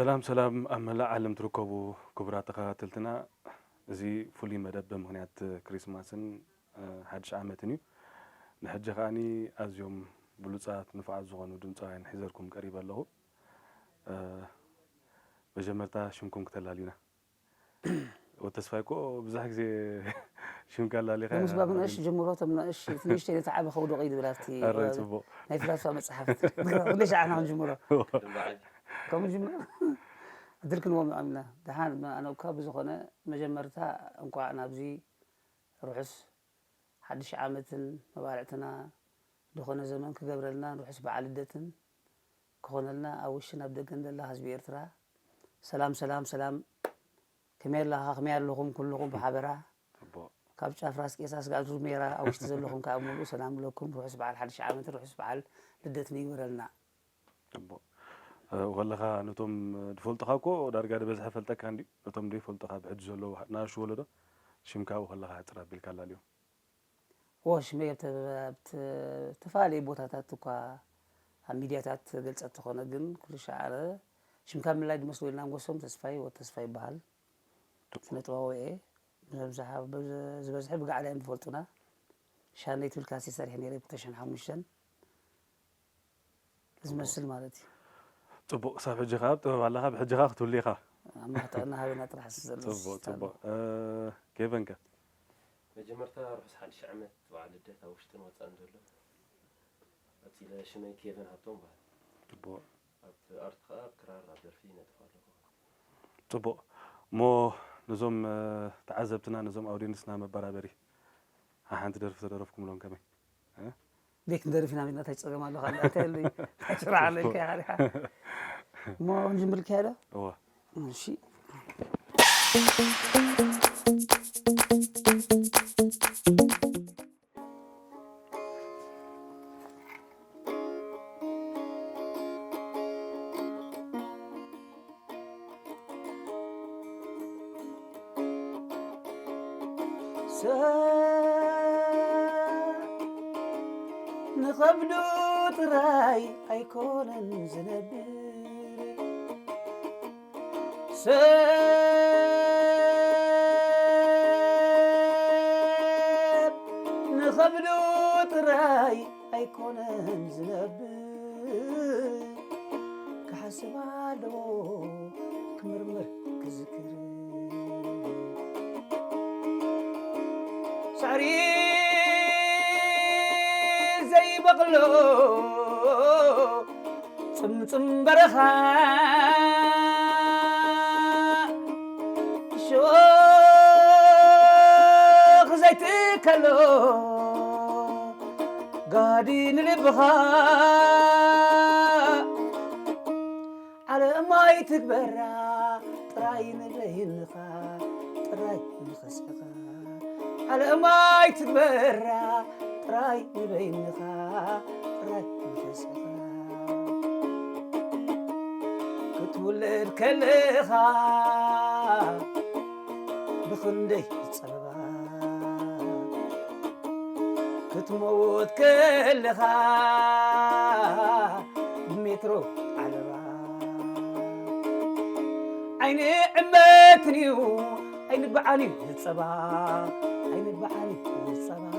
ሰላም ሰላም፣ ኣብ መላእ ዓለም ትርከቡ ክቡራት ተኸታተልትና፣ እዚ ፍሉይ መደብ ብምኽንያት ክሪስማስን ሓድሽ ዓመትን እዩ። ንሕጂ ከኣኒ ኣዝዮም ብሉጻት ንፉዓት ዝኾኑ ድምጻውያን ሒዘልኩም ቀሪበ ኣለኹ። መጀመርታ ሽምኩም ክተላልዩና። ወተስፋይ እኮ ብዙሕ ግዜ ሽምካ ኣላሊኻ። ምስባብ ንእሽ ጅምሮ፣ እቶም ንእሽ እቲ ንእሽተይ ነቲ ዓቢ ከውድቕ እዩ ዝብል ኣብቲ ኣረ ጽቡቕ። ናይ ፍላስፋ መጽሓፍ። ክንደይ ሻዕ ኢና ክንጅምሮ? ከምኡ ጅምሮ። ዕድል ክንዎም ኢና። ደሓን፣ ኣነ እኳ ብዝኾነ መጀመርታ እንኳዕ ናብዚ ርሑስ ሓድሽ ዓመትን መባልዕትና ዝኾነ ዘመን ክገብረልና፣ ርሑስ በዓል ልደትን ክኾነልና ኣብ ውሽን ኣብ ደገን ዘላ ህዝቢ ኤርትራ ሰላም ሰላም ሰላም። ከመይ ኣለኻ? ከመይ ኣለኹም? ኩልኹም ብሓበራ ጽቡቕ። ካብ ጫፍ ራስ ቄሳ ስጋብ ዙር ሜራ ኣብ ውሽጢ ዘለኹም ከዓ ሙሉእ ሰላም ኣለኩም። ርሑስ በዓል ሓድሽ ዓመት፣ ርሑስ በዓል ልደት ንይግበረልና። ጽቡቕ። እ፣ ወለኻ ነቶም ዝፈልጡኻ እኮ ዳርጋ ዝበዝሐ ፈልጠካ እንድዩ። ነቶም ዘይፈልጡኻ ብሕጂ ዘለዉ ናእሽቱ ወለዶ ሽምካ ኣብኡ ከለኻ ሕጽር ኣቢልካ ኣላልዮም። እወ፣ ሽመይ ኣብ ተ-፣ ኣብ ተ-፣ ዝተፈላለዩ ቦታታት እኳ ኣብ ሚድያታት ገልጸ እንተኾነ፣ ግን ኩሉ ሻዕ ኣነ ሽምካ ምልላይ ድመስሎ ኢልና ንጎሶም ተስፋይ፣ ወ ተስፋይ ይበሃል። ስነ ጥበባዊ እየ። ብዝብዝሓ-፣ ብዝ-፣ ዝበዝሐ ብጋዕላ እዮም ዝፈልጡና። ሻነይ ትብል ካሴት ሰሪሐ ነይረ ብ ክልተ ሽሕን ሓሙሽተን። ዝመስል ማለት እዩ። ጽቡቕ፣ ክሳብ ሕጂ ከኣ ኣብ ጥበብ ኣለኻ፣ ብሕጂ ከኣ ክትህሉ ኢኻ። ኣምላኽ ጥዕና ሃበና ጥራሕ፣ እስኪ ዘሎ ጽቡቕ፣ እስኪ ጽቡቕ። እ፣ ኬቨን ከ? መጀመርታ ርሑስ ሓድሽ ዓመት፣ በዓል ልደት ኣብ ውሽጥን ወጻእን ዘሎ። ቀጺለ ሽመይ ኬቨን ሃብቶም በሃል። ጽቡቕ። ኣብ ኣርት ከኣ ኣብ ክራር ኣብ ደርፊ ይነጥፍ ኣለኹ። ጽቡቕ። እሞ ነዞም፣ እ፣ ተዓዘብትና፣ ነዞም ኣውድየንስና መበራበሪ ሓንቲ ደርፊ ተደረፍኩምሎም ከመይ? እ? ቤት ንደርፍ ኢና፣ እንታይ ጸገም ኣሎ? ካልእ እንታይ ኣሎ? እንታይ ስራሕ ኣሎ ኢልካ ኢኻ ዲኻ? እሞ ክንጅምር ኢልካ ዶ? እወ። እሺ። ሰብ ንኸብዱ ጥራይ ኣይኮነን ዝነብር፣ ሰብ ንኸብዱ ጥራይ ኣይኮነን ዝነብር፣ ክሓስብ ኣለዎ ክምርምር ክዝክር። ሳዕሪ ዘይበቕሎ ጽምጽም በረኻ፣ እሾኽ ዘይትከሎ ጋዲ ንልብኻ፣ ዓለማይ ትግበራ ጥራይ ንበይንኻ፣ ጥራይ ንኸስዕኻ። ዓለማይ ትግበራ ጥራይ ንበይንኻ፣ ጥራይ ንኸስዕኻ። ክትውለድ ከለኻ ብኽንደይ ጸበባ፣ ክትመውት ከለኻ ብሜትሮ ዓለባ። ዓይኒ ዕመትን እዩ፣ ዓይኒ በዓል እዩ ዝጸባ፣ ዓይኒ በዓል እዩ ዝጸባ።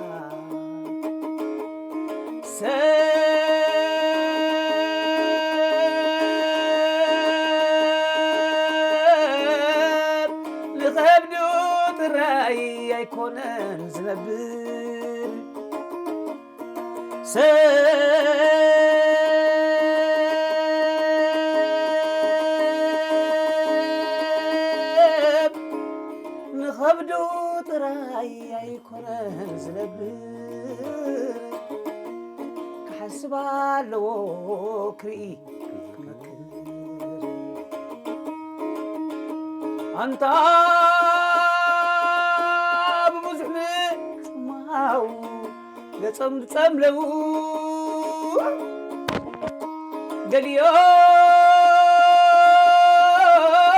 ሰብ ንኸብዱ ጥራይ ኣይኮነን ዝነብር፣ ሰብ ንኸብዱ ጥራይ ኣይኮነን ዝነብር፣ ክሓስብ ኣለዎ ክርኢ ክመክር። ኣንታ ብብዙሕ ምጽማው ገጾም ዝጸምለው፣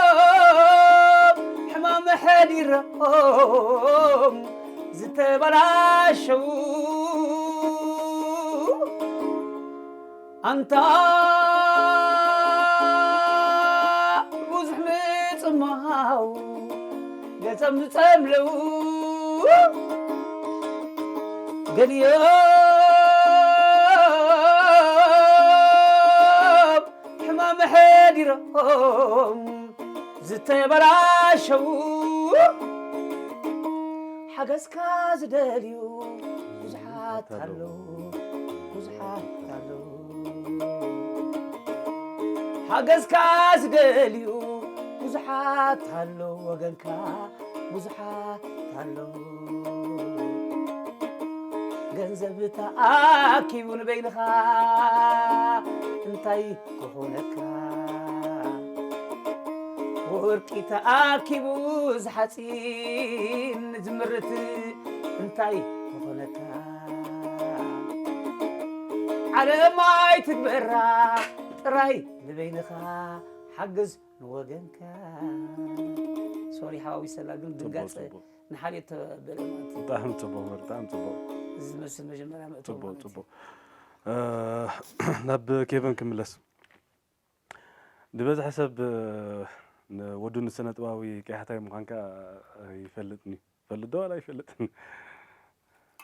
ገሊኦም ሕማም ሓዲሮም ዝተበላሸው፣ ኣንታ ማው ገጾም ዝጸምለው ገሊኦም ሕማም ሕዲሮም ዝተበላሸው ሓገዝካ ዝደልዩ ብዙሓት ኣለዉ፣ ብዙሓት ኣለዉ። ሓገዝካ ዝደልዩ ብዙሓት ኣለዉ፣ ወገንካ ብዙሓት ኣለዉ። ገንዘብ ተኣኪቡ ንበይንኻ እንታይ ክኾነካ? ወርቂ ተኣኪቡ ዝሓፂን ዝምርት እንታይ ክኾነካ? ዓለም ኣይትግበራ ጥራይ ንበይንኻ ሓግዝ ንወገንካ። ሶሪ ሓዋዊሰላ ግን ጽቡቕ፣ ድንጋጸ ጽቡቕ። ንሓደ ተበለ ማለት እዩ። ብጣዕሚ ጽቡቕ፣ ብጣዕሚ ጽቡቕ። እዚ ዝመስል መጀመርያ ምእታው ጽቡቕ፣ ማለት እዩ። ጽቡቕ። እ፣ ናብ ኬቨን ክምለስ። ዝበዝሐ ሰብ፣ እ፣ ንወዱ ንስነ ጥበባዊ ቀያሕታይ ምዃንካ ይፈልጥኒ። ይፈልጥ ዶ ዋላ ኣይፈልጥን?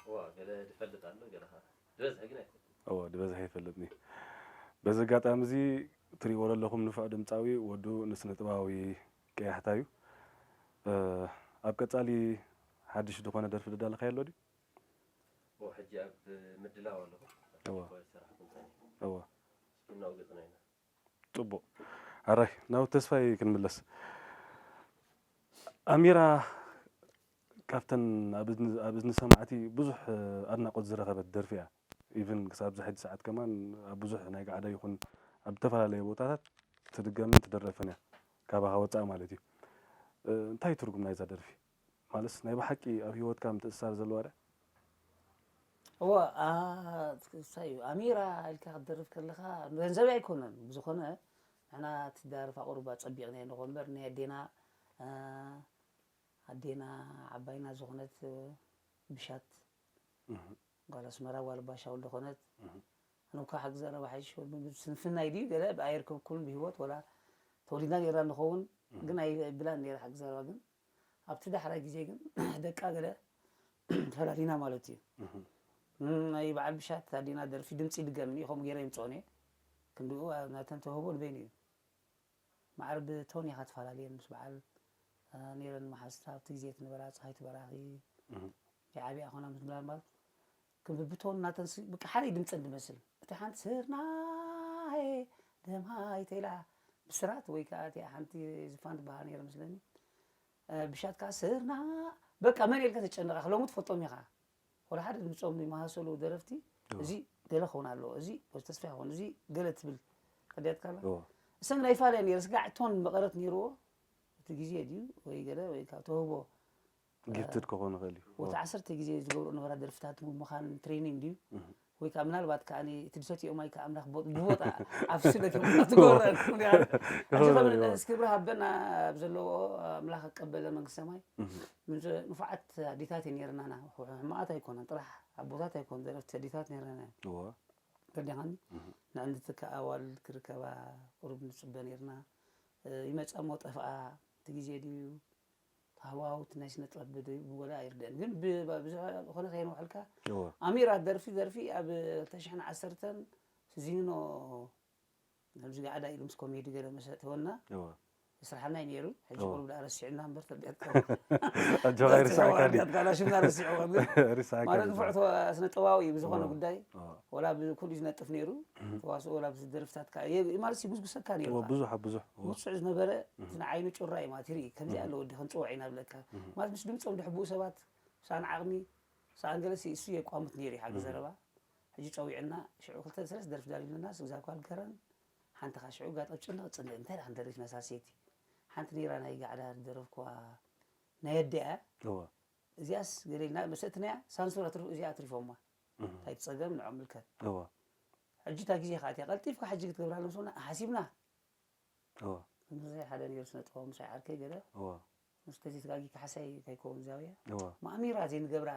እዋ፣ ገለ ዝፈልጥ ኣሎ፣ ገለ ኸዓ ዝበዝሐ ግን ኣይፈልጥን። እዋ፣ ዝበዝሐ ይፈልጥኒ። በዚ ኣጋጣሚ እዚ ትሪእዎ ዘለኹም ንፉዕ ድምፃዊ ወዱ ንስነ ጥበባዊ ቀያሕታ እዩ። እ፣ ኣብ ቀፃሊ ሓድሽ ዝኾነ ደርፊ ዘዳለኻዮ ኣሎ ድዩ? እዋ፣ ሕጂ ኣብ ምድላው ኣለኹ። እዋ። ዝሰርሓ ኮንተንት እዋ። እናውገጽና ኢና። ጽቡቕ። ኣራይ፣ ናብ ተስፋይ ክንምለስ። ኣሚራ ካብተን ኣብ እዝኒ፣ ኣብ እዝኒ ሰማዕቲ ብዙሕ ኣድናቖት ዝረኸበት ደርፊ እያ። ኢቭን ክሳብ ዝሕጂ ሰዓት ከማን ኣብ ብዙሕ ናይ ጋዕዳ ይኹን ኣብ ዝተፈላለዩ ቦታታት ትድገምን ትደረፍን እያ። ካባኻ ወጻኢ ማለት እዩ። እ፣ እንታይ ትርጉም ናይዛ ደርፊ? ማለትስ ናይ ብሓቂ ኣብ ህይወትካ ምትእስሳር ዘለዋ ድያ? እወ፣ ኣ፣ እንታይ እዩ፣ ኣሚራ ኢልካ ክትደርፍ ከለኻ፣ ገንዘብ ኣይኮነን። ብዝኾነ፣ ንሕና እቲ ዳርፋ ቁሩብ ኣጸቢቕናዮ ንኾ እምበር፣ ናይ ኣዴና፣ እ፣ ኣዴና ዓባይና ዝኾነት፣ እ፣ ብሻት፣ እህ። ጓል ኣስመራ፣ ጓል ባሻ ወልደኾነት፣ እህ። ኣነ እኳ ሓቂ ዘረባ ሓይሽ ወልዱ ስንፍናይ ድዩ ገለ ብኣየር ከብኩን ብህይወት ወላ ተወሊድና ጌርና ንኸውን፣ እህ። ግን ኣይብላን ነይረ ሓቂ ዘረባ። ግን ኣብቲ ዳሕራይ ግዜ ግን ደቃ ገለ ፈላሊና ማለት እዩ። እህ። እም፣ ናይ በዓል ብሻት ኣዴና ደርፊ ድምጺ ድገምኒ፣ ከምኡ ገይረ ይምጽኦን እየ። ክንድኡ፣ ኣ፣ ናተን ተውህቦ ንበይኑ እዩ። ማዕረ ብቶን ኢኻ ትፈላለየን ምስ በዓል፣ ኣ፣ ነይረን መሓዝታ ኣብቲ ግዜ እቲ ነበራ ጸሃይቱ በራኺ፣ እህ። ይዓብያ ኮና ምስ በዓል ማለት ከም ብብቶን ናተን ስ-፣ በቃ ሓደ ድምጸን ዝመስል። እቲ ሓንቲ ስርናየ ደምሃይ ተይላ ብስራት ወይ ከኣ እቲኣ ሓንቲ ዝፋን ትበሃል ነይራ መስለኒ። እ፣ ብሻት ከኣ ስርና-፣ በቃ መን ኢልካ ተጨንቓ፣ ሎሚ ትፈልጦም ኢኻ። ወላ ሓደ ድምጾም ይመሳሰሉ ደረፍቲ፣ እዎ። እዚ ገለ ክኸውን ኣለዎ፣ እዚ ወዲ ተስፋ ይኸውን፣ እዚ ገለ ትብል ከድያትካ ኣላ። እዎ። እሰን ናይ ፋልያ ነይረ፣ ስጋዕ ቶን መቐረት ነይርዎ። እቲ ግዜ ድዩ ወይ ገለ ወይ ካብ ተውህቦ፣ ጊፍትድ ክኾን ይኽእል እዩ። ወቲ እዎ። ዓሰርተ ግዜ ዝገብሮ ነበራ ደርፍታት ምዃን ትሬኒንግ ድዩ? እህ። ወይ ከዓ ምናልባት ከዓ እቲ ዝሰትዮ ማይ ከዓ ኣምላኽ ቦ-፣ ብቦታ ኣብ ስለ ትገብሮ ትገብሮ። ሕጂ ከም ይኽእል እዩ። እስክብሪ ሃበና ኣብ ዘለዎ ኣምላኽ ቀበለ መንግስተ ሰማይ። እህ። ምስ ንፉዓት ኣዴታት እየን ነይረናና። ሕማቓት ኣይኮነን፣ ጥራሕ ኣቦታት ኣይኮን ደረፍቲ ኣዴታት ነይረና። እዎ። ተረዲኻኒ? እህ። ንዕንድቲ ከዓ ኣዋልድ ክርከባ ቁሩብ ንጽበ ነይርና። እ፣ ይመጻ እሞ ጠፍኣ፣ እቲ ግዜ ድዩ? ተሃዋውቲ ናይ ስነ ጥበብ ብደ-፣ ብወላ ኣይርደእን። ግን ብ-፣ ብ-፣ ብዙሕ ዝኾነ ከየንውሐልካ፣ እዎ። ኣሚራ ደርፊ፣ ደርፊ ኣብ ክልተ ሽሕን ዓሰርተን ሲዚኒኖ፣ ኣብዚ ጋዕዳ ኢሉ ምስ ኮሜዲ ገለ መሰ-፣ ተወና፣ እዎ። ይስርሓልና እዩ ነይሩ። ሕጂ እዎ። ቁሩብ ደኣ ረሲዕና እምበር፣ ተቢያትካ። ኣጆኻ፣ ኣይርሳዕካን እዩ። ተቢያትካ፣ ሽምና ረሲዕዎ፣ ግን ርሳዕካን ማለት እዩ። ንፉዕ ተዋ-፣ ስነ ጥበባዊ እዩ ብዝኾነ እዎ። ጉዳይ። እዎ። ወላ ብኩሉ እዩ ዝነጥፍ ነይሩ። እህ። ተዋስኦ ወላ ብዚ ደርፍታት ከኣ፣ የ-፣ ማለት ይጉስጉሰካ ነይሩ እዎ፣ ከኣ። ብዙሕ፣ ብዙሕ። እዎ። ውጹዕ ዝነበረ፣ እህ። እቲ ንዓይኑ ጩራ እዩ ማለት ይርኢ። ከምዚ እህ። ኣሎ ወዲ ክንጽውዕ ኢና ብለካ። እህ። ማለት ምስ ድምጾም ድሕብኡ ሰባት፣ ሰኣን ዓቕሚ፣ ሰኣን ገለሲ እሱ የቋምት ነይሩ እዩ ሓቂ እህ። ዘረባ። ሕጂ ጸዊዕና፣ ሽዑ ክልተ ሰለስተ ደርፊ ዳሊልናስ፣ እዛ ጓል ገረን፣ ሓንቲ ኸኣ ሽዑ ጋጠብ ጭንቕ ጽንቕ፣ እንታይ ደኣ ክንደርፍ ነሳ ሰይቲ። ሓንቲ ነይራ ናይ ጋዕዳ ዝደረፍኩዋ ናይ ኣዲኣ። እዎ። እዚኣስ ገለ ኢልና መሰጥናያ፣ ሳንሱር ኣትርፉ፣ እዚኣ ኣትሪፎማ። እህ። እንታይ ትጸገም ንዖም ምልከት። እዎ። ሕጂ እታ ግዜ ከኣ እቲኣ ቀልጢፍካ ሕጂ ክትገብራ ኣለምሶና ሓሲብና። እዎ። ከምዚ ሓደ ነይሩ ስነ ጥበብ ምሳይ ዓርከይ ገለ። እዎ። ምስ ተዘይተጋጊ ካሕሳይ ከይከውን ዛውያ። እዎ። ማእሚራ ዘይንገብራ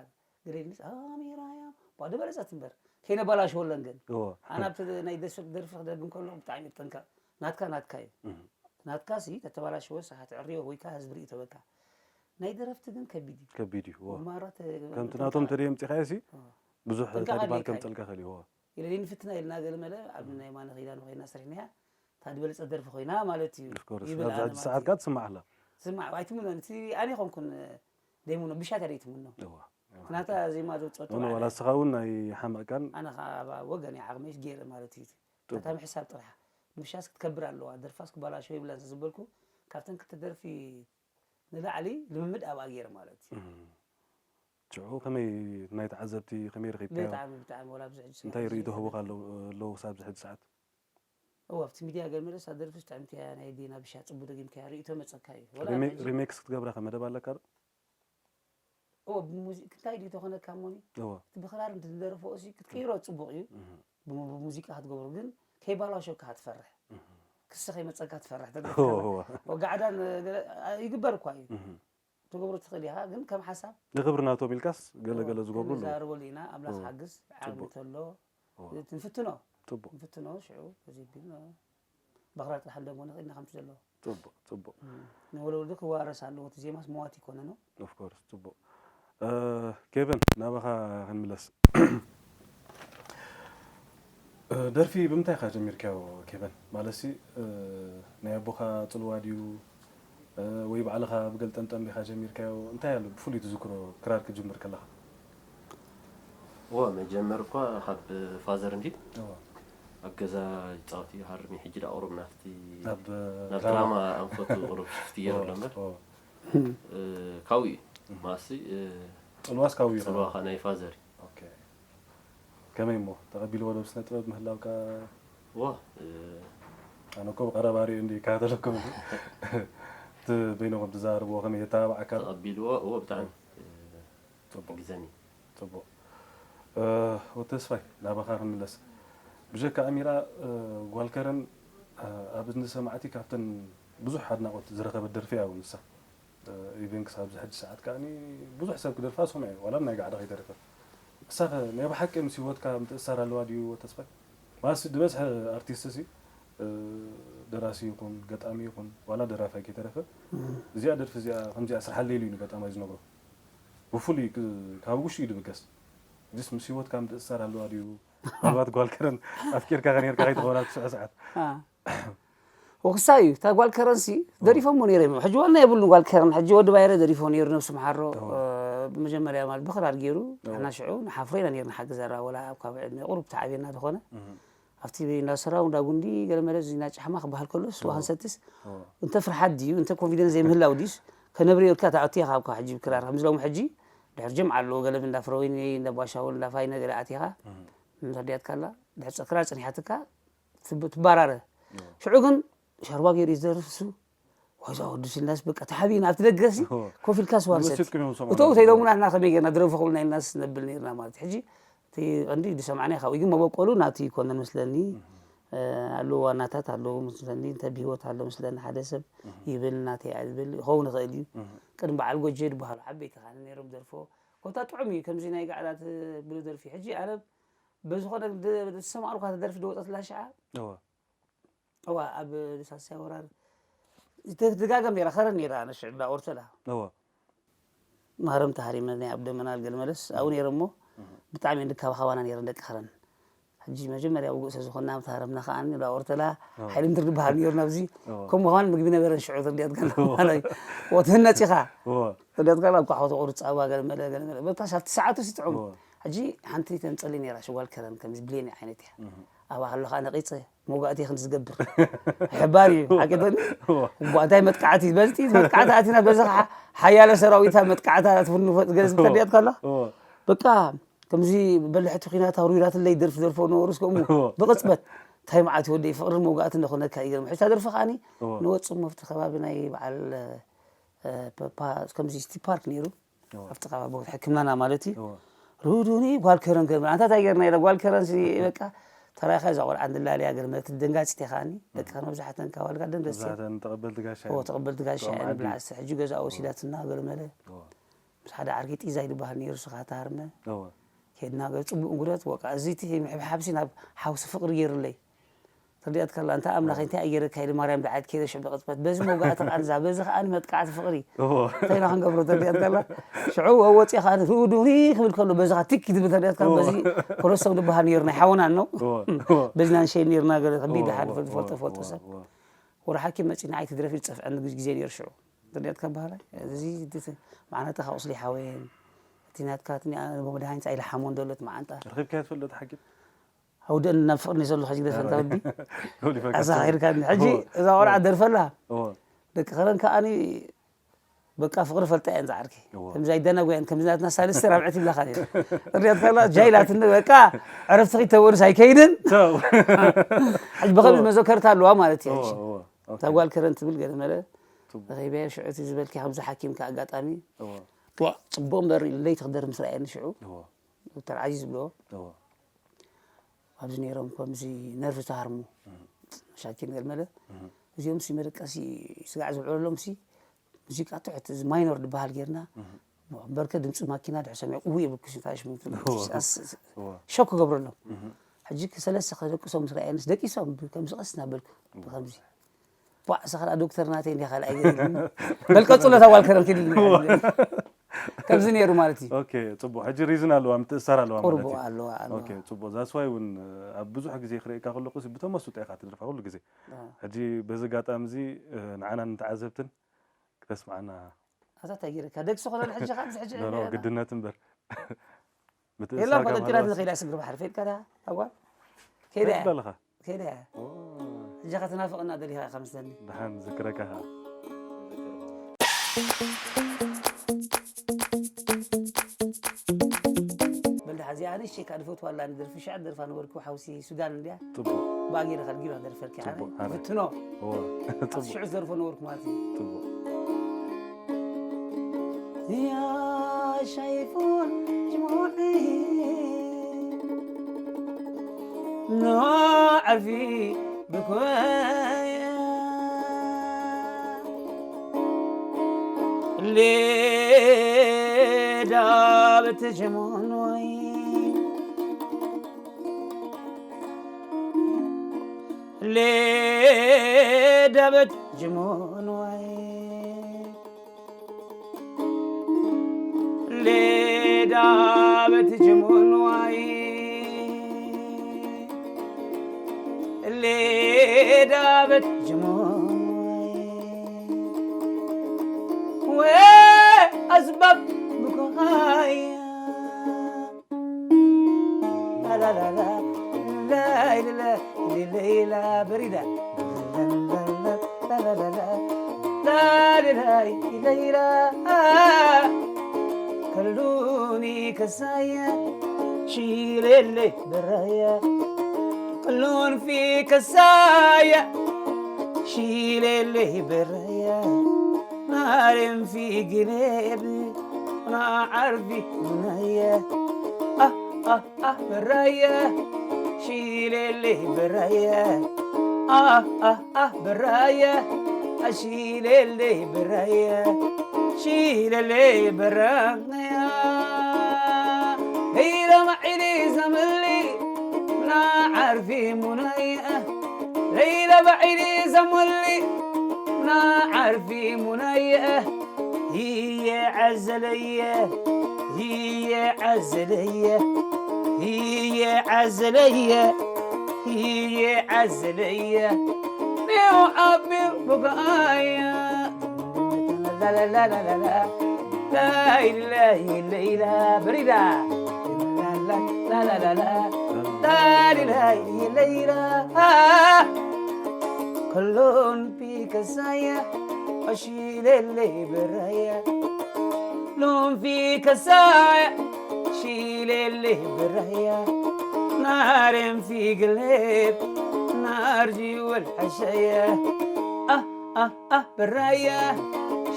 ገለ ኢልንስ ኣሚራ እያ። ቧ ደበለጸት እምበር። ከይነበላሽወለን ግን። እዎ። ኣነ ኣብቲ ናይ ደስ-፣ ደርፊ ክደግም ከለኹ ብጣዕሚ እየ ዝጠንቀቕ። ናትካ ናትካ እዩ። እህ። ናትካ ሲ ተተባላሸወ ሰሓት ዕርዮ ወይ ከዓ ህዝቢ ርእዩ ተበካ። ናይ ደረፍቲ ግን ከቢድ እዩ። ከቢድ እዩ። እዎ። ማራ ተ- ከምቲ ናቶም ተደይ ኣምፂኻዮ ሲ ብዙሕ ጥንቃቐ ተድባር ኣድልየካ እዩ። ከምፀልካ ኸእል እዎ። ኢለ ንፍትና ኢልና ገለ መለ ኣብ ናይ ማነ ኺዳን ኮይና ስርሕናያ ታድበለፀ ደርፊ ኮይና ማለት እዩ። Of course ይብል ናብዛ ኣነ ሕጂ ማለት ሰዓት እዩ። ካ ትስማዕ ኣላ። ስማዕ ኣይትምኖ እቲ ኣነ ይኾንኩን ደይምኖ ብሻት ኣደ ይትምኖ እዎ። ምክንያታ ዜማ ዘውፀጡ ኖኖ ዋላ ንስኻ እውን ናይ ሓመቕካን ኣነ ኸዓ ወገን ዓቕመይ ገይረ ማለት እዩ። እታ ምሕሳብ ጥራሕ ምሻስ ክትከብር ኣለዋ ደርፋስ ክባላሸው ይብላን ዝበልኩ ካብተን ክልተ ደርፊ ንላዕሊ ልምምድ ኣብኣ ገይረ ማለት እዩ። ሽዑ ከመይ ናይ ተዓዘብቲ ከመይ ረኺብካዮ? ብጣዕሚ ብጣዕሚ ወላ ኣብዚ ሕጂ ሰዓት እንታይ ኣብዚ ርእይቶ ሕጂ ህቡኻ ሰዓት ኣለዉ ኣለዉ ክሳብ እዚ ሕጂ ሰዓት? እወ ኣብቲ ሚድያ ገለ መለ ሳደርፍስ ጥዕምቲ እያ ናይ ዲና ብሻ ፅቡቅ ጌምካ ያ ርእይቶ መፀካ እዩ። ወላ ሪሜ- ኣብዚ- ሪሜክስ ክትገብራ ከ መደብ ኣለካ ዶ? እወ ብሙዚቅ እንታይ ድዩ ተኾነካ እሞኒ እዎ። እቲ ብክራር እንትደረፎ እሲ ክትቅይሮ ፅቡቅ እዩ። ብሙ- ብሙዚቃ ክትገብሮ ግን ከይባላሸካ ትፈርሕ ክሲ ከይመፀካ ትፈርሕ እዎ፣ እዎ። ወጋዕዳን ገለ- ይግበር እኳ እዩ ትገብሮ ትኽእል ኢኻ ግን ከም ሓሳብ ንክብሪ ናቶም ኢልካስ ገለ ገለ ዝገብሩ ኣለዉ። ንዛረበሉ ኢና ኣምላኽ ሓግዝ ዓቕሚ እንተሎ እዎ። ንፍትኖ ጽቡቕ ንፍትኖ ሽዑ እዚ ቢል በኽራ ጥራሕ እንደሞ ንኽእል ኢና ከምቲ ዘለዎ ጽቡቕ ጽቡቕ ንወለወልዱ ክዋረስ ኣለዎ እቲ ዜማስ መዋት ይኮነ ነው ኦፍኮርስ ጽቡቕ እ፣ ኬቨን ናባኻ ክንምለስ እ፣ ደርፊ ብምንታይ ኢኻ ጀሚርካዮ ኬቨን ማለትሲ እ፣ ናይ ኣቦኻ ጽልዋ ድዩ እ፣ ወይ ባዕልኻ ብገልጠምጠም ኢኻ ጀሚርካዮ እንታይ ኣሎ ብፍሉይ ትዝክሮ ክራር ክትጅምር ከለኻ እወ መጀመር እኳ ካብ ፋዘር እንዲ እወ። ኣብ ገዛ ይፃወት እዩ ሃርሚ ሕጂ ዳ ቁሩብ ናፍቲ ናብ ናብ ድራማ ድራማ ኣንፈቱ ቁሩብ ሽፍቲ ገይሩ ኣሎ እምበር እ፣ ካብኡ እዩ ማሲ እ፣ ጽልዋስ ካብኡ እዩ ጽልዋ ኸ ናይ ፋዘር እዩ ኦኬ። ከመይ እሞ ተቐቢልዎ ዶ ስነ ጥበብ ምህላውካ እወ እ፣ ኣነ እኮ ብቐረባ ሪኡ እንዲ ይከታተለኩም እቲ በይንኹም ትዛረብዎ ከመይ የተባባዕካ ተቐቢልዎ እወ ብጣዕሚ እ፣ ጽቡቕ ግዘኒ ጽቡቕ እ፣ ወዲ ተስፋይ ናባኻ ክንምለስ ብጀካ ኣሚራ እ፣ ጓል ከረን እ፣ ኣብ እዝኒ ሰማዕቲ ካብተን ብዙሕ ኣድናቖት ዝረኸበት ደርፊ እያ እውን ንሳ ኢቨን ክሳብ ዝሕጂ ሰዓት ከዓኒ ብዙሕ ሰብ ክደርፋ ሰምዐ ዋላ ናይ ጋዕዳ ከይተረፈ ንሳኸ ናይ ብሓቂ ምስ ህይወትካ ምትእሳር ኣለዋ ድዩ ተስፋይ ማለትሲ ዝበዝሐ ኣርቲስት ሲ ደራሲ ይኹን ገጣሚ ይኹን ዋላ ደራፋይ ከይተረፈ እዚኣ ደርፊ እዚኣ ከምዚኣ ስርሓለይ ኢሉ እዩ ንገጣማይ ዝነግሮ ብፍሉይ ካብ ውሽጡ እዩ ድብገስ እዚስ ምስ ህይወትካ ምትእሳር ኣለዋ ድዩ ምናልባት ጓል ከረን ኣፍቂርካ ከኔርካ ከይትኸውና ትስዑ ሰዓት ወክሳ እዩ እታ ጓል ከረንሲ ደሪፎሞ ነይረ እዮም ሕጂ ዋና የብሉን ጓል ከረን ሕጂ ወዲ ባይረ ደሪፎ ነይሩ ነብሱ መሓሮ ብመጀመርያ ማለት ብክራር ገይሩ ንሕና ሽዑ ንሓፍሮ ኢና ነይሩ ንሓግዘራ ወላ ኣብ ካብ ዕድመ ቁሩብ ተዓብየና ዝኾነ ኣብቲ እንዳሰራው እንዳ ጉንዲ ገለመለ እዚ ናይ ጫሕማ ክበሃል ከሎስ ዋሃን ሰትስ እንተ ፍርሓት ድዩ እንተ ኮንፊደንስ ዘይምህላው ድዩስ ከነብርዮ ኢልካ ተኣትዮ ካብ ካብ ሕጂ ክራር ከምዚ ሎም ሕጂ ድሕር ጀምዓ ኣለዎ ገለ እንዳ ፍረወይኒ እንዳ ቧሻውን እንዳ ፋይነ ገለ ኣቲኻ ምረድያትካ ኣላ ድሕር ክራር ፅኒሓትካ ትባራረ ሽዑ ግን ሻርባ ገይሩ ይዘርፍ እሱ ዋዛ ወዱስ ኢልናስ በቃ ተሓቢና ኣብቲ ደገሲ ኮፍ ኢልካ ስዋ ንሰቲ መሲጥኩም እዮም ሰምዑ እቶም ተይሎሙና ንሕና ከመይ ጌርና ድረፉ ክብልና ኢልናስ ነብል ነርና ማለት ሕጂ እቲ ቀንዲ ዝሰማዕና ካብኡ ግን መበቆሉ ናቱ ይኮነን መስለኒ ኣለዉ ዋናታት ኣለዉ መስለኒ እንተ ብሂወት ኣሎ መስለኒ ሓደ ሰብ ይብል ናተይ ኣይብል ይኸውን ይኽእል እዩ ቅድሚ በዓል ጎጀ ዝበሃሉ ዓበይቲ ካነ ነይሮም ደርፎ ኮታ ጥዑም እዩ ከምዚ ናይ ጋዕዳ ትብሉ ደርፊ ሕጂ ኣነ ብዝኾነ ዝሰማዕልኳ ተደርፊ ዝወፀትላ ሽዓ እወ እዋ ኣብ ሳልሳይ ወራር ትደጋገም ነራ ከረን ነራ ኣነ ሽዑ ዳ ኦርተላ እወ ማረም ተሃሪመ ናይ ኣብ ደመና ገለ መለስ ኣብኡ ነረ እሞ ብጣዕሚ እንድካባኻባና ነረ ደቂ ከረን ሕጂ መጀመርያ ውጉእ ስለ ዝኾንና ተሃረምና ከዓ ዳ ኦርተላ ሓይሊ ምድሪ ዝበሃል ነሩ ናብዚ ከምኡ ከማን ምግቢ ነበረን ሽዑ ተርዲያት ገለ ወትህነፂኻ እወ ተርዲያት ገለ ኣብ ኳሕኮ ተቑርፃ ዋ ገለ መለ ገለ መለ በታሽ ኣብቲ ሰዓቱ ሲ ጥዑም ሕጂ ሓንቲ ተንፀሊ ነራ ሽጓል ከረን ከምዚ ብሌን ዓይነት እያ ኣብኣ ከለኻ ነቒፀ መውጋእቲ ክንዲ ዝገብር ሕባር እዩ ሓቂቶኒ እባ እንታይ መጥቃዕቲ በዝቲ መጥቃዕቲ ኣቲና በዚ ሓያለ ሰራዊታ መጥቃዕታ ትፍንፎ ገለ ዝተድያት ከላ በቃ ከምዚ በልሕቲ ኩናት ኣውሪዳትለይ ደርፊ ደርፎ ነበሩ እስከ እሞ ብቕፅበት እንታይ መዓት ወደይ ፍቕርን መውጋእትን ነኾነካ ይገርም ሕታ ደርፊ ከዓኒ ንወፅእ መፍቲ ከባቢ ናይ በዓል ከምዚ ስቲ ፓርክ ነይሩ ኣብቲ ከባቢ ቦታ ሕክምናና ማለት እዩ ሩዱኒ ጓል ከረን ገርመ ኣንታ እንታይ ገርና ኢለ ጓል ከረን በቃ ተራኻ እዛ ቆልዓ እንድላልያ ገርመ ትደንጋፂት ኢኻኒ በቃ መብዛሕተን ካባልጋ ደንገፂ ብዛተን ተቐበልቲ ጋሻ ተቐበልቲ ጋሻ ብልዓስ ሕጂ ገዛ ወሲዳትና ገርመለ ምስ ሓደ ዓርኪ ጢዛ ይድበሃል ነይሩ ስኻ ተሃርመ ኬድና ገ ፅቡቅ እንጉደት ወቃ እዚ እቲ ምሕብሓብሲ ናብ ሓውሲ ፍቅሪ ገይሩለይ እታ ተረዲኣትካ ኣላ። እንታ ኣምላኸይ፣ እንታይ ኣየረካ ኢለ ማርያም ደዓት ከይደ ሽዑ ብቕጽበት። በዚ መውጋእቲ ቃንዛ፣ በዚ ከኣ መጥቃዕቲ ፍቕሪ። እዎ። እንታይ ኢና ክንገብሮ? ተረዲኣትካ ኣላ። ሽዑ ወ-፣ ወፂኣ ከኣ ዱኒ ክብል ከሎ፣ በዚ ከኣ ቲክ ትብል። ተረዲኣትካ ኣላ። እዎ። በዚ ኮለሶም ዝበሃል ነይሩ፣ ናይ ሓወና ነው። እዎ፣ እዎ። በዚ ናንሸይ ነይርና፣ ገለ ከቢድ እዎ፣ ደሓን እዎ፣ ዝፈልጦ፣ እዎ፣ ፈልጦ እዎ፣ ሰብ። እዎ። ወረ ሓኪም መፂኡ ንዓይ እቲ ደርፊ ዝፀፍዐኒ ግዜ ነይሩ ሽዑ። ተረዲኣትካ በሃላይ። እዚ ድት-፣ መዓንጣኻ ቁስሊ ሓወየን። እቲ ናትካ፣ እቲ ኒ-፣ መድሃኒት ኣይልሓሞን ዘሎ እቲ መዓንጣ። ረኺብካዮ ትፈልጥ ሓኪም? ኣውደን ናብ ፍቕሪ ዘሎ ሕጂ ግደፈ እንታ ወዲ። ጎሊፈካ ኣሳ ትብል። ኸይድካ ሕጂ እዎ። እዛ ቆልዓ እዎ። ደርፈላ። እዎ። ደቂ ከረን ከኣኒ በቃ ፍቕሪ ፈልጣ እየን ዝዓርከይ። እዎ። ከምዚ ኣይደናጎያን፣ ከምዚ ናትና ሳልስቲ ራብዕቲ ይብላኻ ነይሩ። እርያት ከላ ጃይላት እንደ በቃ ዕረፍቲ ኺድ ተበሉስ ኣይከይድን። ተው። ሕጂ ብኸምዚ እዎ። መዘከርታ ኣለዋ ማለት እዩ እዎ፣ ሕጂ። እዎ። ኦኬ። እታ ጓል ከረን ትብል ገለ መለ ጽቡቅ። ረኺበያ ሽዑ እቲ ዝበልኪ ከምዚ ሓኪም ከኣ ኣጋጣሚ እዎ። ዋ፣ ጽቡቕ እምበር ኢሉ ለይቲ ክደርፍ ምስ ረኣየኒ ሽዑ እዎ። ዶክተር ዓዚዝ ዝብልዎ እዎ። ኣብዚ ነይሮም ከምዚ ነርቭ ዝሃርሙ እህ። መሻኪን ገለ መለ እህ። እዚኦም ሲ መደቀሲ ስጋዕ ዝውዕለሎም ሲ ሙዚቃ ትሕት እዚ ማይኖር ዝበሃል ጌርና እህ። በርከ ድምፂ ማኪና ድሕር ሰሚዖም እው የብልኩ እንታይ ሽሙ እዎ። ሸክ ክገብረሎም እህ። ሕጂ ሰለስተ ከደቅሶም ምስ ረኣየንስ ደቂሶም ከምዚ ቀስ እናበልኩ ብከምዚ ቧዕ፣ ንስኻ ደኣ ዶክተር ናተይ እንዲኻ ካልኣይ ገለ ኢሉኒ። በል ቀጽሎ፣ እታ ጓል ከረን ኪድ ኢሉኒ። ከምዚ ነይሩ ማለት እዩ። ኦኬ፣ ጽቡቕ። ሕጂ ሪዝን ኣለዋ፣ ምትእስሳር ኣለዋ ቁርቡ ማለት እዩ። ኣለዋ፣ ኣለዋ። ኦኬ፣ ጽቡቕ። ዛስዋይ እውን ኣብ ብዙሕ ግዜ ክርእየካ ከለኹ ሲ ብተመስጦ ኢኻ ትደርፋ ኩሉ ግዜ። ኣዎ። ሕጂ በዚ ኣጋጣሚ እዚ፣ እ፣ ንዓናን ንተዓዘብትን ክተስምዓና። ኣታ እንታይ ገይረካ? ደግሲ ኮነ ሕጂ ካብ ሕጂ ኖ፣ ኖ፣ ዕድል ግድነት እምበር። ምትእስሳር የላ ካብ እኮ ደቂራት ሃለዋስ ንኸይዳ ስግሪ ባሕሪ ፈይድካ ዳ? ኣዋ? ከይዳ እያ። ፈይድካ ኣለኻ? ከይዳ እያ። ኦ። ሕጂ ኸትናፍቕና ደሊኻ ኢኻ መስለኒ። ደሓን ዝክረካ ኸኣ። በል ደሓን እዚኣ ንእሽተይ ከኣ ድፈትዋ ኣላ ንደርፊ ሽዓ ደርፋ ነበርኩ ሓውሲ ሱዳን እንድያ። ጽቡቕ። ብኣ ገይረ ከኣ ጊባ ደርፈልኪ ጽቡቕ፣ ሓረይ። ሓረይ። ፍትኖ። እዎ። ጽቡቕ። ሽዑ ዝደርፎ ነበርኩ ማለት እዩ። ጽቡቕ። يا شايفون جموعي نوع في بكوية ليه دابت جمون وين ليه دابت جمون وين ليه دابت جمون وين ليه دابت جمون وين وين أسباب بكايا لا لا لا لا لا لا لا لا لا بريدة لا لا لا لا لا لا لا لا لا لا لا كلوني كسايا شيل اللي برايا كلون في كسايا شيل اللي برايا نار في قلبي أنا عارفي منايا آه آه آه برايا شيللي برايا آه آه آه برايا شيللي برايا شيللي برايا ليلة ما عيني زملي لا عارفي منايا ليلة بعيني زملي لا عارفي منايا هي عزلية هي عزلية هي عزلية هي عزلية نيو عبي بقايا لا لا لا لا لا لا لا إله إلا إله بريدة لا لا لا لا لا لا لا إله إلا إله كلون في كسايا أشيل اللي برايا لون في كسايا شيل اللي برايا نار في قلب نار جوا الحشايا آه آه آه برايا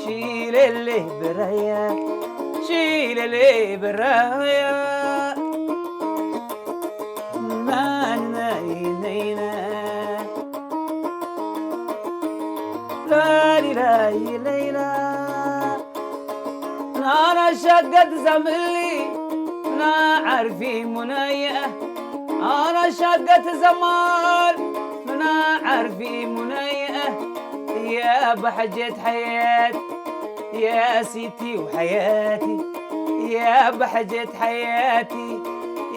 شيل اللي برايا شيل اللي برايا لا لا لا لا لا نانا شقت زملي نا عارفي منايا أنا شقت زمان من ዓርፊ ሙነየ ያ ባሕጀት ሓየት ያ ሲቲ ወሓየቲ ያ ባሕጀት ሓየቲ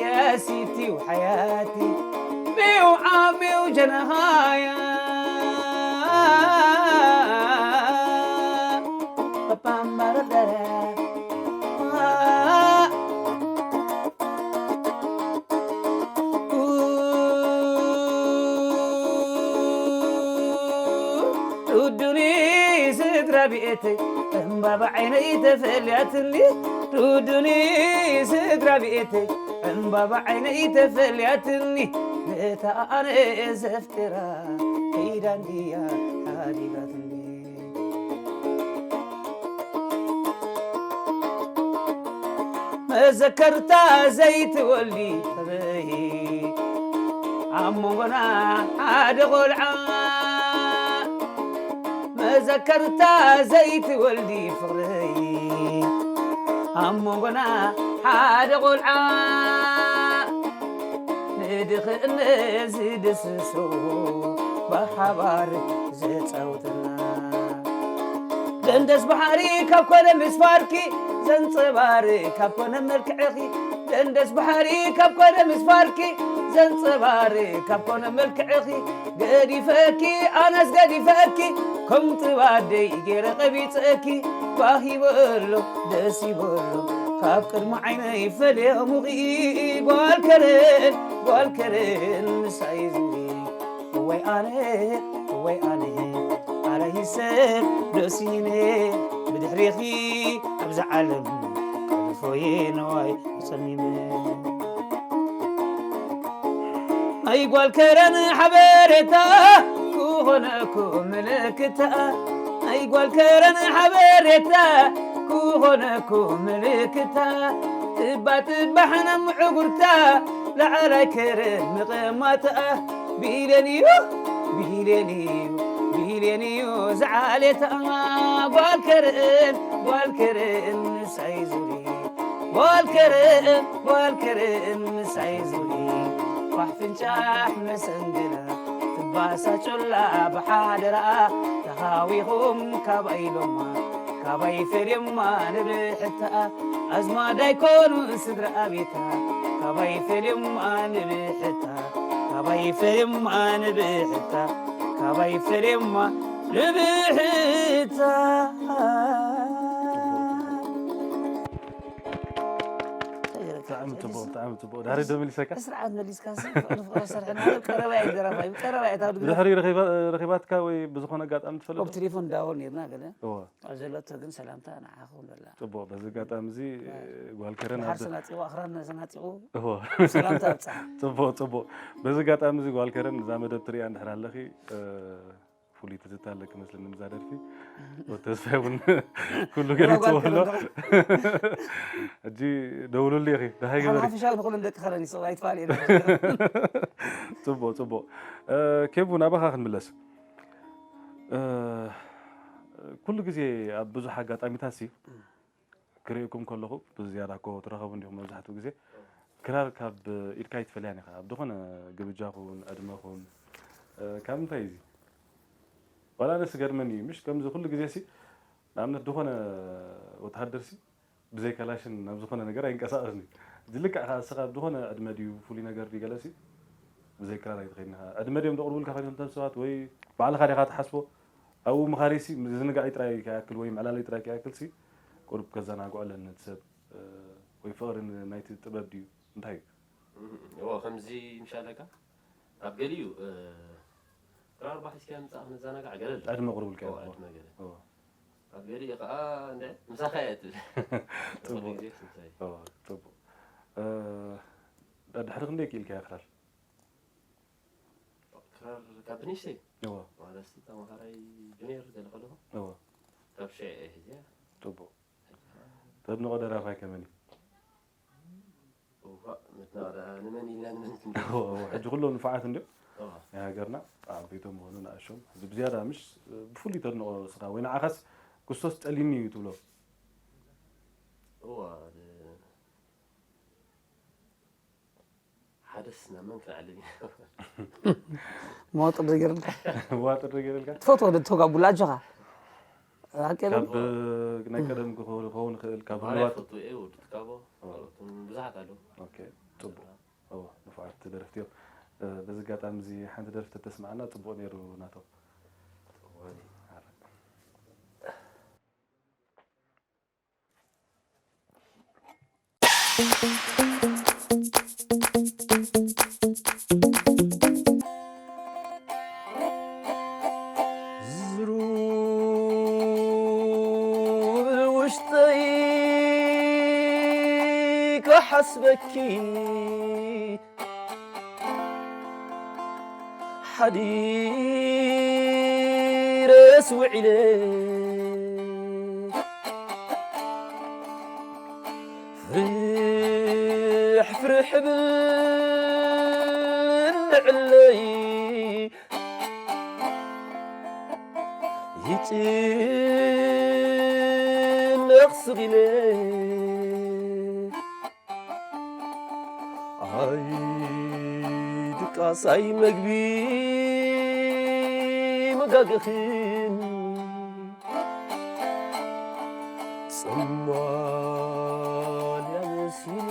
ያ ሲቲ ወሓየቲ ሚው ዓሚው ጀነሃያ ፓፓምባረደረ ዱዱኒ ስድራ ቤተይ ዕምባባ ዓይነይ ተፈልያትኒ ዱዱኒ ስድራ ቤተይ ዕምባባ ዓይነይ ተፈልያትኒ ነታ ኣነ ዘፍቅራ ከይዳ እንድያ ሓዲጋትኒ መዘከርታ ዘይትወልዲ ተበይ ኣብ መንጎና ሓደ ቆልዓ መዘከርታ ዘይትወልዲ ፍቕረይ ኣብ መንጎና ሓደ ቆልዓ ንድኽነ ዝድስሶ ብሓባር ዘጻውተና ደንደስ ባሕሪ ካብ ኮነ ምስ ፋርኪ ዘንጸባርቕ ካብ ኮነ መልክዕኺ ደንደስ ባሕሪ ካብ ኮነ ምስ ፋርኪ ዘንጸባርቕ ካብ ኮነ መልክዕኺ ገዲፈኪ ኣነስ ገዲፈኪ ከም ጥባደይ ገይረ ቀቢጸኪ ባህ ይበሎ ደስ ይበሎ ካብ ቅድሚ ዓይነይ ፈለሙኺ ጓል ከረን ጓል ከረን ምሳይ ዝብሊ እወይ ኣነ እወይ ኣነ ኣረ ይሰብ ደሲነ ብድሕሪኺ ኣብዚ ዓለም ከልፎየ ነዋይ ጸሚመ ናይ ጓል ከረን ሓበሬታ ክኾነኩ ምልክታ ናይ ጓል ከረን ሓበሬታ ክኾነኩ ምልክታ ትባ ትባሕና ምዕጉርታ ላዕላይ ከረን ምቕማታ ቢልዮን እዩ ቢልዮን እዩ ቢልዮን እዩ ዝዓሌታ ጓል ከረን ጓል ከረን ምሳይ ዙሪ ጓል ከረን ጓል ከረን ምሳይ ዙሪ ኳሕ ፍንጫሕ መሰንገላ ትባሳጮላ ብሓደራ ተኻዊኹም ካባይ ሎማ ካባይ ፈልዮማ ንብሕታ ኣዝማድ ኣይኮኑን ስድራ ቤታ ካባይ ፈልዮማ ንብሕታ ካባይ ፈልዮማ ንብሕታ ካባይ ፈልዮማ ንብሕታ ብጣዕሚ ጽቡቕ ብጣዕሚ ጽቡቕ ድሕሪ ዶ መሊሰካ ስርዓት መሊስካ ፍቕሪ ፍቕሪ ሰርሐና ቀረባ እዩ ደራፋይ ቀረባ እዩ ታብ ብድሕሪ ረኺባትካ ወይ ብዝኾነ ኣጋጣሚ ትፈልጥ ብ ቴሌፎን ዳወል ነርና ገለ እወ ኣብ ዘለቶ ግን ሰላምታ ንዓኹም በላ ጽቡቕ በዚ ኣጋጣሚ እዚ ጓል ከረን ድሓር ኣብ ሰናጺቑ ኣኽራን ሰናጺቑ እወ ሰላምታ ኣብጻሕ ጽቡቕ ጽቡቕ በዚ ኣጋጣሚ እዚ ጓል ከረን እዛ መደብ ትሪኣ እንድሕር ኣለኺ ፍሉይ ትዝታ ኣለኪ መስለኒ ምዛ ደርፊ ወተስፋ እውን ኩሉ ገሊፅዎ ኣሎ ሕጂ ደውሉሉ ኢኺ ደሃይ ግበሪ ሓፊሻዊ ንኩሎም ደቂ ከረን ይስቕ ኣይትፋል እየ ፅቡቅ ፅቡቅ ኬቡ ናባኻ ክንምለስ ኩሉ ግዜ ኣብ ብዙሕ ኣጋጣሚታት ሲ ክርእየኩም ከለኹ ብዝያዳ እኮ ትረኸቡ እንዲኹም መብዛሕትኡ ግዜ ክራር ካብ ኢድካ ኣይትፈልያን ኢኻ ኣብ ዝኾነ ግብጃኹን ዕድመኹን ካብ ምንታይ እዩ ዋላ ኣነ ዝገርመኒ እዩ ምሽ ከምዚ ኩሉ ግዜ ሲ ንኣብነት ዝኾነ ወተሃደር ሲ ብዘይ ካላሽን ናብ ዝኾነ ነገር ኣይንቀሳቐስን እዩ እዚ ልክዕ ከዓ እስኻ ኣብ ዝኾነ ዕድመ ድዩ ፍሉይ ነገር ድዩ ገለ ሲ ብዘይ ክራር ኣይትኸይድን ኢኻ ዕድመ ድዮም ዘቕርቡልካ ከይዶም እቶም ሰባት ወይ ባዕልኻ ዲኻ ትሓስቦ ኣብኡ ምኻደይ ሲ ምዝንጋዕይ ጥራይ ከይኣክል ወይ ምዕላለይ ጥራይ ከይኣክል ሲ ቁሩብ ከዘናግዖ ኣለኒ እቲ ሰብ ወይ ፍቕሪ ናይቲ ጥበብ ድዩ እንታይ እዩ እዎ ከምዚ ምሻለካ ኣብ ገሊኡ ክራር ባሒስካ ምፃእ ክነዘናጋዕ ገለል ዕድመ ቁርብልካ እዎ ዕድመ ገለ ኣብ ገሊኡ ከዓ እንደ ምሳኻ እየ ትብል ፅቡቅ ድሕሪ ክንደይ ክኢልካ ክራር ክራር ካብ ብንሽተይ እዎ ዋላ ስቲ ተማሃራይ ጁኒየር ገለ ከለኹ እዎ ካብ ሽዕ እየ ሒዝያ ፅቡቅ ተድንቆ ደራፋይ ከመን እዩ እዋ ምትናዳ ንመን ኢልና ንመን ክንደ እዎ፣ እዎ፣ ሕጂ ኩሎም ንፉዓት እንድዮም እዋ ናይ ሃገርና ዓበይቶም ኾኑ ንኣሾም ሕዚ ብዝያዳ ምሽ ብፍሉይ ተድንቆ ስኻ ወይ ንዓኻስ ክስቶስ ጠሊኒ እዩ ትብሎ እዋ ሓደስ ናብ መን ክንዓልብ ኢና? መዋጥር ገይርልካ ዋጥር ገይርልካ ትፈትዎ ዶ ተጋቡላ ኣጆኻ ኣቀለ ካብ ናይ ቀደም ክኸውን ክኸውን ይኽእል ካብ ማራ ህልዋት ይፈቱ እዩ ወዲ ትካቦ ካልኦት እውን ብዙሓት ኣለዉ። ኦኬ ጽቡቕ እዎ ንፉዓት ደረፍቲ እዮም። በዚ ኣጋጣሚ እዚ ሓንቲ ደርፊ ተተስምዓና ጽቡቕ ነይሩ ናቶም። ዝሩብ ውሽጠይ ክሓስበኪ ሓዲረስ ውዒለ ፍርሕ ፍርሕ ብል ንዕለይ ይጭነቕ ስቕ ኢለ ኣይ ድቃስ ኣይ መግቢ መጋገኽን ጽማል ያመስለ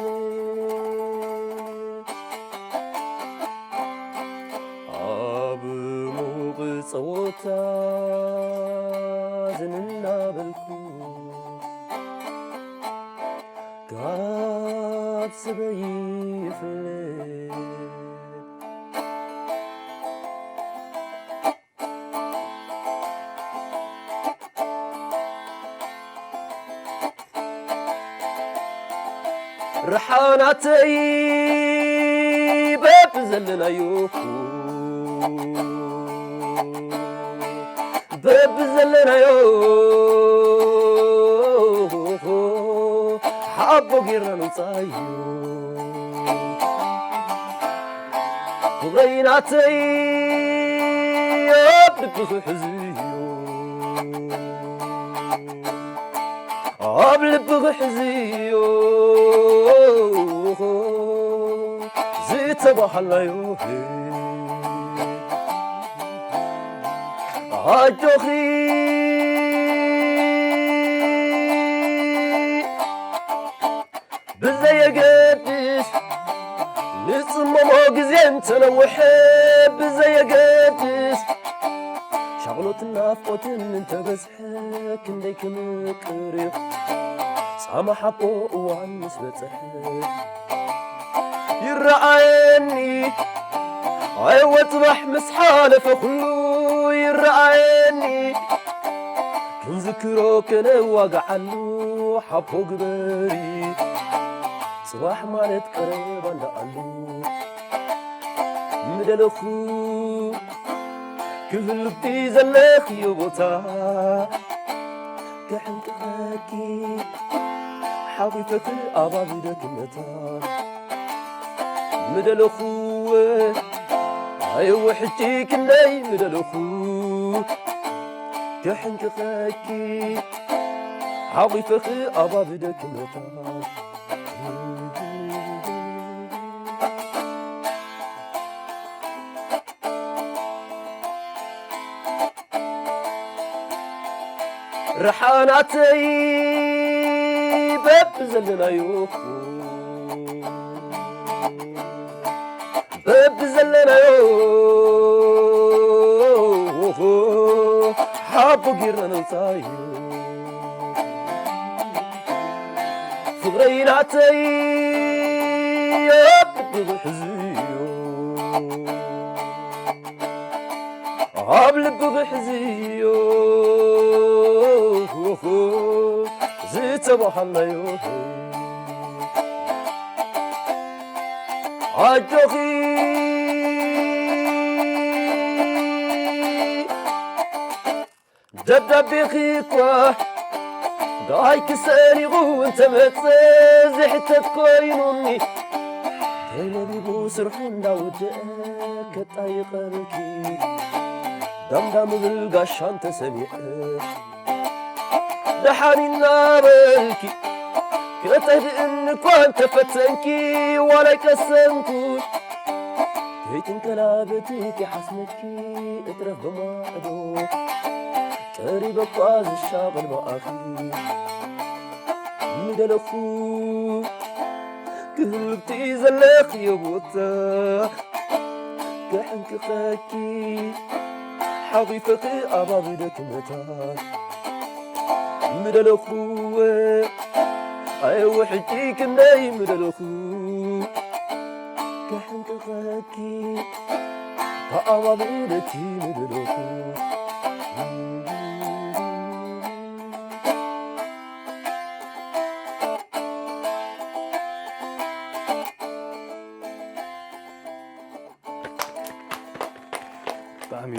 ኣብ ሙቕ ጸወታ ዝንናበልኩ ካብ ስበይ ይፍለ ርሓናተይ በብ ዘለናዮ በብ ዘለናዮ ሓቦ ጌርና ንውፃዮ ፍቕረይ ናተይ ኣብ ልብኺ ሕዝዮ ኣብ ልብኺ ሕዝዮ ዝተባሃልናዮ ኣጆኺ ብዘየገድስ ንጽመሞ ግዜ እንተነውሐ ብዘየገድስ ሻቕሎትን ናፍቆትን እንተበዝሐ ክንደይ ክምቅር እዩ ጻማ ሓቦ እዋን ምስ በጽሐ ይረኣየኒ ኣየወ ጽባሕ ምስ ሓለፈ ኩሉ ይረኣየኒ ክንዝክሮ ከነዋግዓሉ ሓቦ ግበሪ ጽባሕ ማለት ቀረባ እንዳኣሉ ምደለኹ ክህሉቲ ዘለኽዮ ቦታ ክሕንቅቐኪ ሓቂፈት ኣባቢ ደክመታ ምደለኹ ኣይወ ሕጂ ክንደይ ምደለኹ ክሕንቅቐኪ ሓቂፈኺ ኣባቢ ደክመታ ርሓናተይ በብ ዘለናዮ በብ ዘለናዮ ሓቦ ጌርና ነውፃዮ ፍቕረይ ናተይ ኣብ ልብኺ ሕዝዮ ኣብ ልብኺ ሕዝዮ ዝተባሃልናዮ ኣጆኺ ደብዳቤኺ እኳ ደሃይ ክሰኒቑ እንተመጸ ዝሕተት ኮይኑኒ ተይነቢቡ ስርሑ እንዳወደአ ከጣይቐልኪ ዳምዳም ብል ጋሻ እንተሰሚዐ ደሓን እናበልኪ ክተህድእኒ እኳ እንተፈተንኪ ዋላ ኣይቀሰንኩ ከይትንከላበቲ ከይሓስመኪ እትረፍ ብማዕዶ ቀሪበ እኳ ዝሻቐል ብኣኺ ምደለኹ ክህልብቲ ዘለኽዮ ቦታ ክሕንቅቐኪ ሓቒፈኺ ኣባቢ ደክመታ ምደለኹ ኣየወ ሕጂ ክንደይ ምደለኹ ከሕንቅቐኪ ብኣባቢ ደኪ ምደለኹ ብጣዕሚ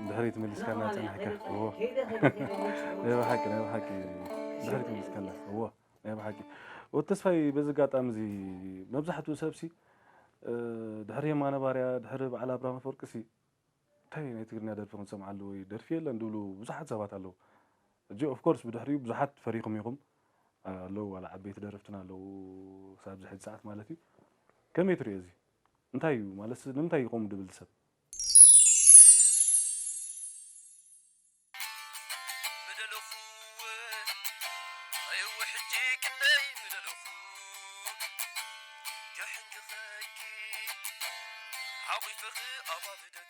ድሕሪት መሊስካና ጸናሕካ። እዎ። ናይ ብሓቂ፣ ናይ ብሓቂ ድሕሪት መሊስካና። እዎ፣ ናይ ብሓቂ። ወዲ ተስፋይ፣ በዚ ኣጋጣሚ እዚ መብዛሕትኡ ሰብሲ፣ እ፣ ድሕሪ የማነ ባርያ፣ ድሕሪ በዓል ኣብርሃም ኣፈወርቂሲ፣ እንታይ ናይ ትግርኛ ደርፊ ክንሰምዓሉ ወይ ደርፊ የለን ድብሉ ብዙሓት ሰባት ኣለዉ። ሕጂ፣ ኦፍ ኮርስ፣ ብድሕሪኡ ብዙሓት ፈሪኹም ኢኹም፣ እ፣ ኣለዉ፣ ዋላ ዓበይቲ ደረፍትና ኣለዉ፣ ክሳብ እዚ ሕጂ ሰዓት ማለት እዩ። ከመይ ትርእዮ እዚ? እንታይ እዩ? ማለትሲ፣ ንምንታይ እዩ ከምኡ ድብል ሰብ? ምደለኹ፣ ኣይወ ሕጂ ክንደይ ምደለኹ፣ ከሕንቅቐኪ፣ ሓቒፈኺ ኣባቢ ደክመታ።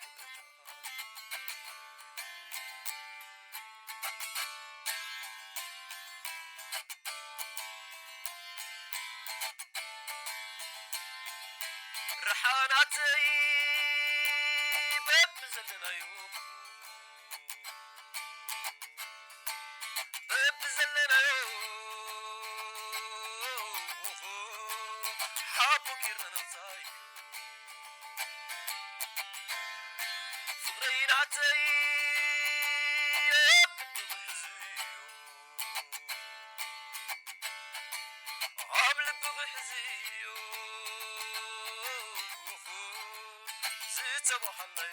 ረሓናተይ በብዘለናዮ፣ በብዘለናዮ፣ ሓቦ ጌርና ነውፃዮ። ፍቕረይ ናተይ ኣብ ልቢ ክሕዝዮ፣ ኣብ ልቢ ክሕዝዮ፣ ዝተባሃልናዮ